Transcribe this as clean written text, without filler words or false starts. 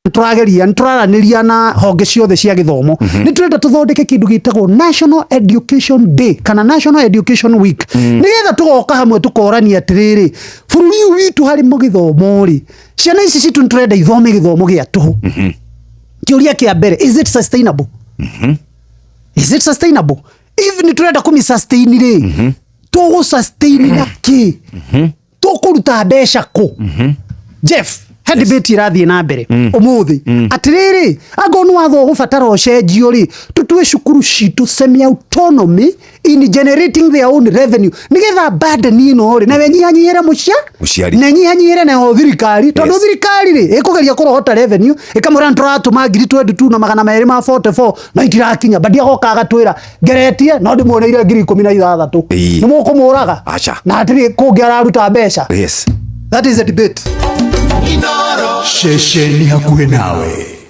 Tũrageria, nĩ tũraranĩria na honge ciothe cia gĩthomo. Nĩ tũrenda tũthondeke kĩndũ gĩtagwo National Education Day kana National Education Week, nĩgetha tũgoka hamwe tũkorania atĩrĩrĩ, bũrũri ũyũ witũ harĩ gĩthomo rĩ, ciana ici citũ nĩ tũrenda ithome gĩthomo gĩa tũhũ. Kĩũria kĩa mbere, is it sustainable? Is it sustainable? If nĩ tũrenda kũmi sustain rĩ, tũgũ sustain na kĩ? Tũkũruta mbeca kũ? Jeff, he debate irathiĩ na mbere ũmũthĩ atĩrĩrĩ, angorwo nĩ watho ũgũbatara ũcenjio rĩ, tũtue cukuru citũ semi autonomy in generating their own revenue, nĩgetha burden ĩno rĩ nawe nyihanyihĩre mũcia Mũciari. Na nyihanyihĩre nayo thirikari, tondũ thirikari rĩ ĩkũgeria kũrohota revenue, ĩkamwĩra nĩ tũratũma ngiri 22 na 244 na itirakinya. Badi agoka agatwĩra ngeretie no ndĩmuoneire 16,000. Nĩ mũkũmũraga? Aca. Na atĩrĩ kũngĩ araruta mbeca. That is a debate. Ceceni hakuhĩ nawe.